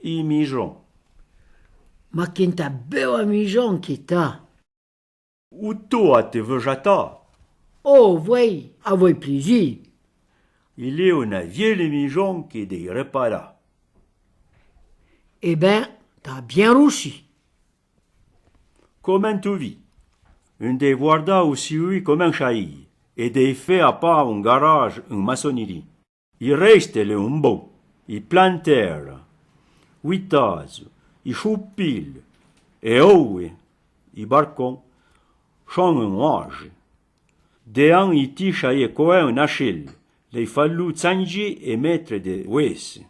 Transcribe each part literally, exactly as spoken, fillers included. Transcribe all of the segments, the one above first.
I mijon. Ma quenta bella mijon que t'a. Outou a te vejatâ. Oh, voué, avoué pliji. Il é ona vielle mijon que de reparâ. Eh ben, t'a bien roussi. Comin tu vi. Un de vouarda ousi oui comin chai, é de fé a pa un garage, un maçonnerie. I reste le un bon, i plantera, ouitazo, i choupil, é oue, i barcon, chon un oage. De an i ticha é coin un achel, le fallu tsangé é metre de ouesse.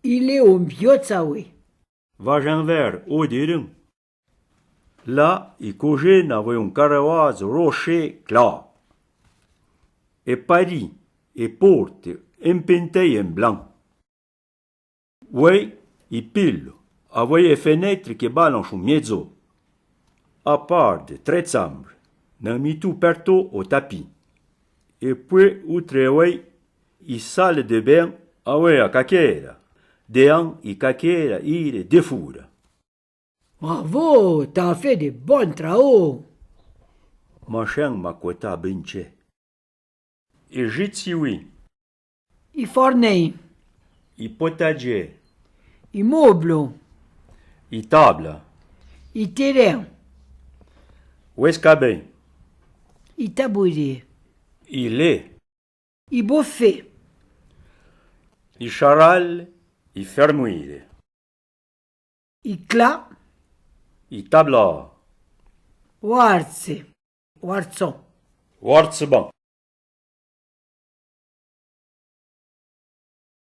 Il é un biotsa oué. Vajen ver o derin. La, i cojen avoué un carreuazo roché cla. É pari, é porte, empentei en blan. Oué, i pilo, avoué é fenetre que balan chou miezo. A par de tre tsambre, n'an mitu perto o tapi. É poué outre oué, i sale de ben, avoué a caquera, de an i caquera ire de fura. Bravo, t'a fé de bon trao. Machin ma queta ben tché. I jitsi oui. I fornei. I potager. I moblo. I tabla. I terren. Ouescabin. I tabouré. I lé. I bofé. I charal, i fermouire. I cla. I tabla. Ouartse. Ouartson. Ouartseban.